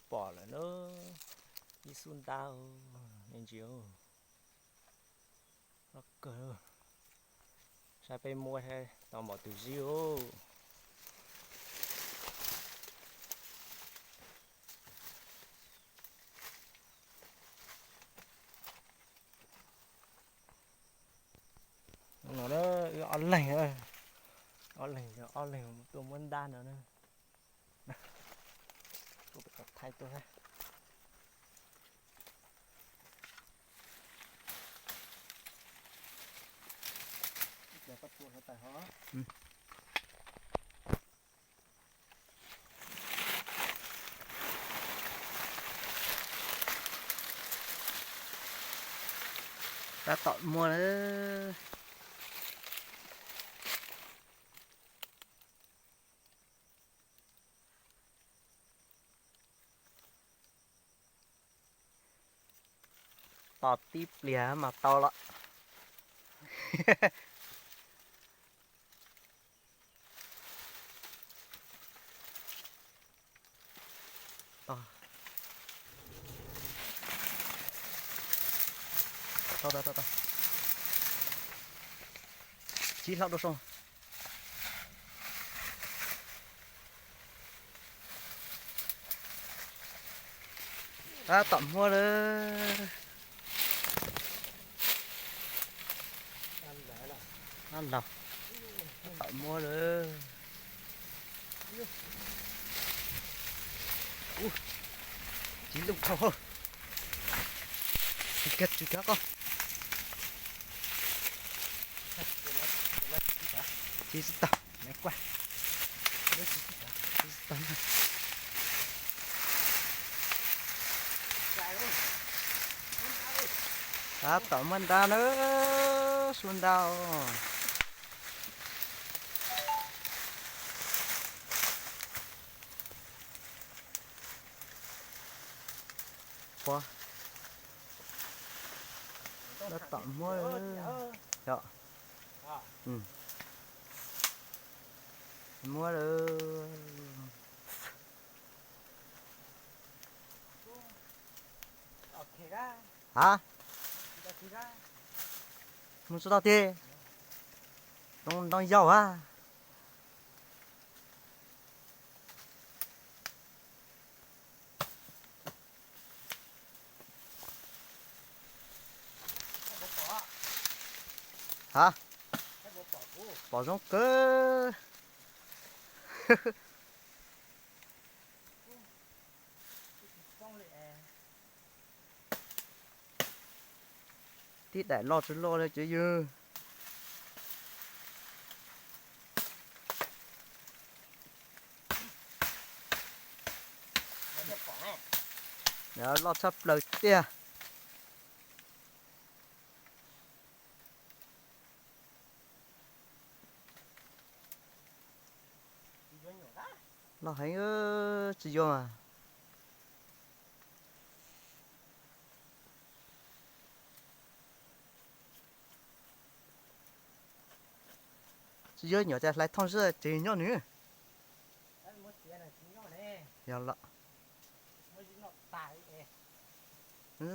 Pom lawm na, ib xub ntab me ntsis loj kawg. Saib peb muab tau npaum twg zib ub. No na, wb ob leeg, ob leeg, ob leeg tuaj muab ntab no na. Kuv tau thaij tuaj. Tab tom muaj lawm. Tos tib pliag mas tau lawm. Tsis hlob dua soo. Tab tom muaj lawm. Tab tom muaj lawm. Tsis lub khau, tsis kag, tsis kag koj. Tsis tau. Tab tom muaj ntab na, sub ntab. Puag, tab tom muaj. Yog, muaj lawm. Ha, mus tsis tau tiag. Ntoo yau ha. Ha, pom zoo kawg. Tib daim loj tsis loj li ces yog. Loj tshaj plaws tiag. Loj heev, tsis yuav mas. Tsis yuav nyuam ces hlais thooj zib tsis nyob nws. Yog los,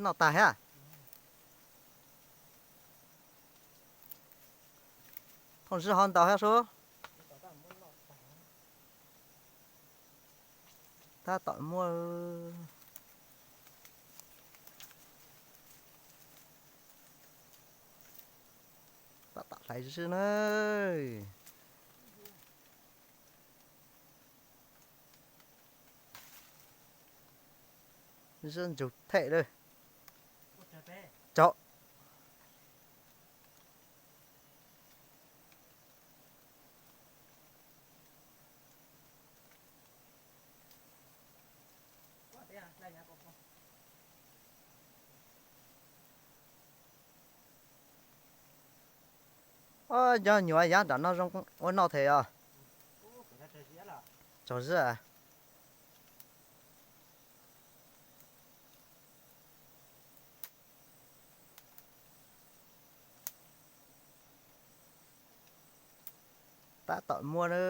noj tas thiab. Thooj zib ho ntau thiab sub. Tab tom muaj. Tab tom hlais zib na. Zib ntsug them lawm. Tso. Ob, cov nyuam yav nram no zoo ua noj thiab os. Tsaug zib. Tab tom muaj na.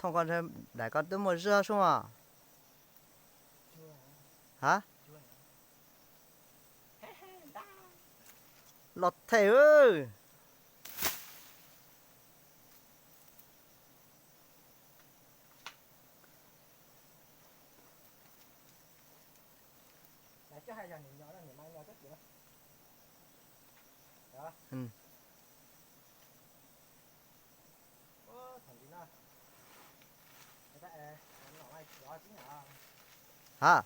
Thooj, koj ntshe daim ko twb muaj zib sub mas. Ha? Los them. Ha?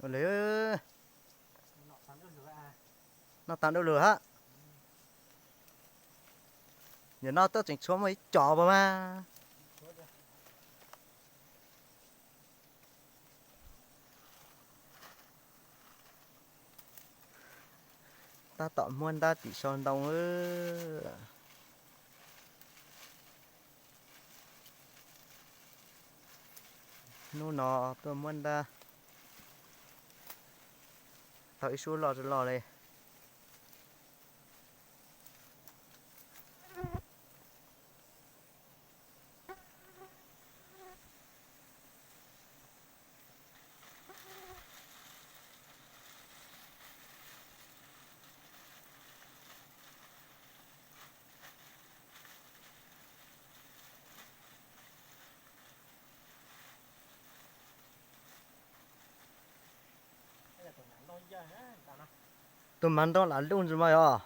Ua li, noj tag du lug hab. Yog no twb tseem tshuav muaj ib co puas mas. Tab tom muab ntab tim sau ntoo. Hnub no tuaj muab ntab tau ib sub loj loj li. Tus mas nroo lam luj ntsis mas yog.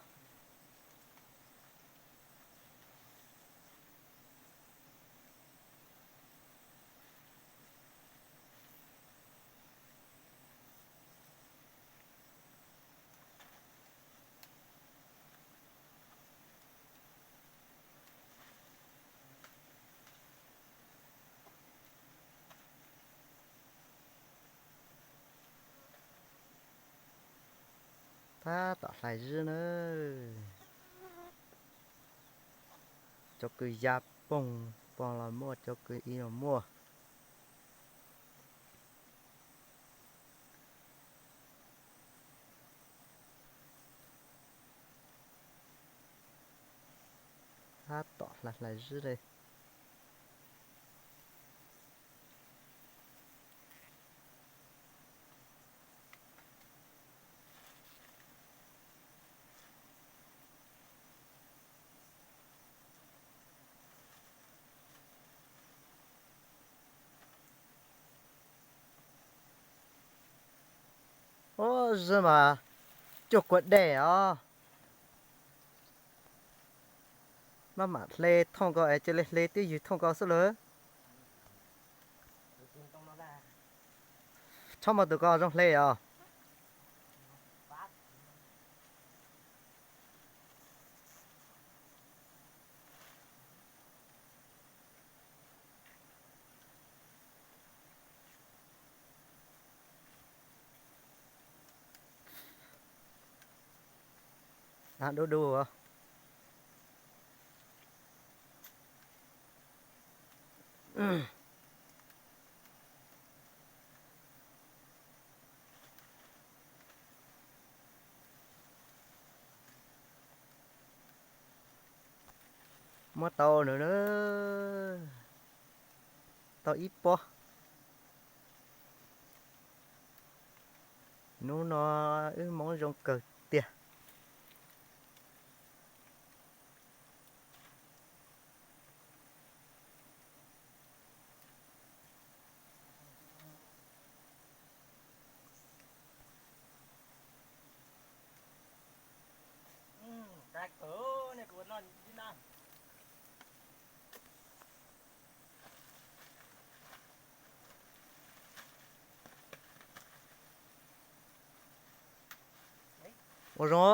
Tab tom hlais zib na. Cov kws ya poog poog los muaj, cov kws i los muaj. Tab tom hlais hlais zib li. Ub, zib mas cuag kua dej os. Maj mam hle thooj ko es cia li hle twb ywg thooj ko xwb lawm. Txhob muaj tus ko zoo hle os. Dub dub. Muab tau nws na, tau ib pob. Hnub no wb hmoob zoo kawg tiag. Ua zoo.